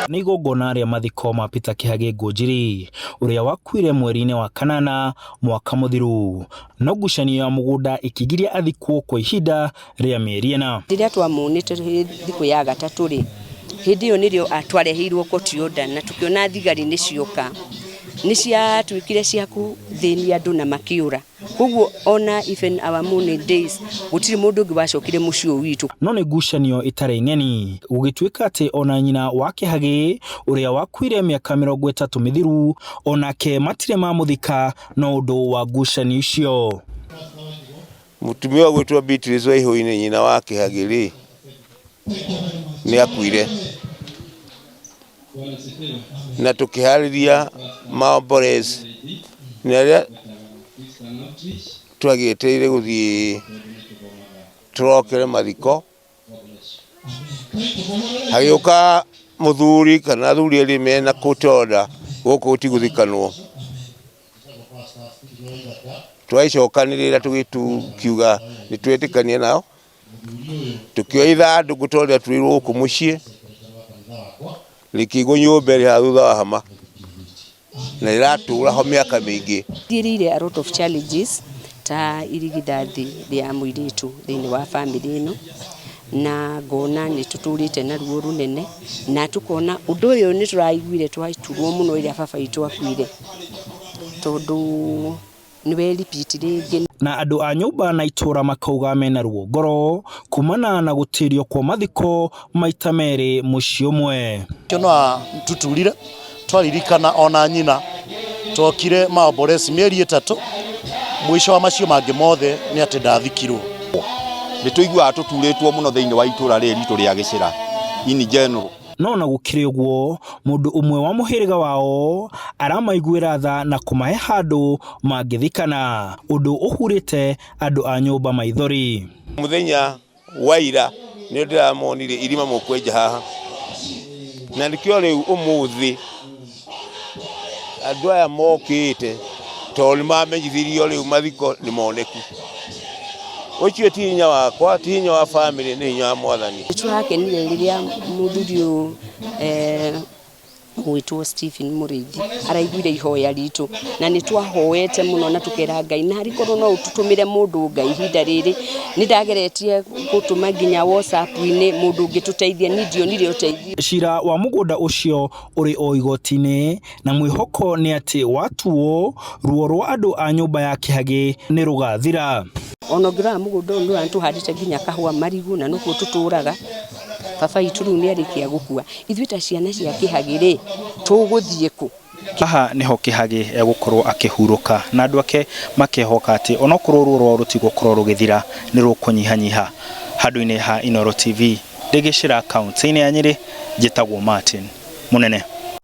Nĩ igongona rĩa mathiko ma Peter Kĩhagĩ Ngũnjiri ũrĩa wakuire mweri-inĩ wa kanana mwaka mũthiru, no ngucanio ya mũgũnda ĩkĩgiria athikwo kwa ihinda rĩa mĩeri 4. Rĩrĩa twamuonete thikũ ya gatatũ rĩ, hĩndĩ ĩyo nĩrĩo twareheirwo court order na tũkĩona thigari nĩ cioka, nĩ ciatuĩkire cia kũthĩnia andũ na makĩũra. Koguo ona even our mourning days gũtirĩ mũndũ ũngĩ wacokire mũciĩ ũyũ witũ. No nĩ ngucanio ĩtarĩ ng'eni gũgĩtuĩka atĩ ona nyina wa Kĩhagĩ ũrĩa wakuire mĩaka 30 mĩthiru onake matirĩ mamũthika no ũndũ wa ngucanio icio. Mũtumia ũgwĩtwo Beatrice Waihũinĩ nyina wa Kĩhagĩ rĩ nĩ akuire na tũkĩharĩria maombolezi na rĩrĩa twagĩetereire gũthiĩ tũrokere mathiko hagĩũka mũthuri kana athuri erĩ mena court order gũkũ ti gũthikanwo. Twagĩcokanĩrĩra tũgĩkiuga nĩ twetĩkania nao. Tũkĩoya ithandũkũ tondũ rĩatũrĩirwo gũkũ mũciĩ, rĩkĩigwo nyũmba ĩrĩ haha thutha wa hama, na rĩratũra ho mĩaka mĩingĩ. Thiĩrĩire a lot of challenges ta irigithathi rĩa mũirĩtu thĩinĩ wa bamĩrĩ ĩno, na ngona nĩ tũtũrĩte na ruo rũnene, na tũkona ũndũ ũyũ nĩ tũraiguire twaturwo mũno rĩrĩa baba witũ akuire, tondũ nĩ we repeat rĩngĩ. Na andũ a nyũmba na itũra makauga mena ruo ngoro kumana na gũtĩrio kwa mathiko maita merĩ mũciĩ ũmwe. Kĩo no tuturire twaririkana ona nyina twokire maombolezi mĩeri 3 mũico wa macio mangĩ mothe nĩ atĩ ndathikirwo. Nĩ tũiguaga tũturĩtwo mũno thĩinĩ wa itũra rĩrĩ ritũ rĩa Gĩcĩra in general. No na gũkĩrĩ ũguo, mũndũ ũmwe wa mũhĩrĩga wao aramaiguĩra tha na kũmahe handũ mangĩthikana, ũndũ ũhurĩte andũ a nyũmba maithori. Mũthenya wa ira nĩ ndĩramonire irima mũkwenja haha, na nĩkĩo rĩu ũmũthĩ andũ aya mokĩte tondũ nĩ mamenyithirio rĩu mathiko nĩ moneku. Ũcio ti hinya wakwa, ti hinya wa bamĩrĩ, nĩ hinya wa Mwathani. Nĩ tũrakenire rĩrĩa mũthuri ũyũ ũgwĩtwo Stephen Mũrĩithi araiguire ihoya ritũ, na nĩ twahoete mũno na tũkera Ngai na arĩ korwo no ũtũtũmĩre mũndũ Ngai ihinda rĩrĩ. Nĩ ndageretie gũtũma nginya WhatsApp-inĩ mũndũ ũngĩtũteithia, niĩ ndionire ũteithio. Cira wa mũgũnda ũcio ũrĩ o igoti-inĩ na mwĩhoko nĩ atĩ watuo ruo rwa andũ a nyũmba ya Kĩhagĩ nĩ rũgathira. Ona ũngĩrora mũgũnda ũyũ nĩ tũhandĩte nginya kahũa, marigũ na nokuo tũtũraga. Baba witũ rĩu nĩ arĩkia gũkua, ithuĩ ta ciana cia Kĩhagĩ rĩ, tũgũthiĩ kũ? Haha nĩho Kĩhagĩ egũkorwo akĩhurũka na andũ ake makehoka atĩ onokorwo ruo rwao rũtigũkorwo rũgĩthira nĩ rũkũnyihanyiha. Handũ-inĩ ha Inooro TV ndĩ Gĩcĩra kaunti-inĩ ya Nyĩrĩ, njĩtagwo Martin Mũnene.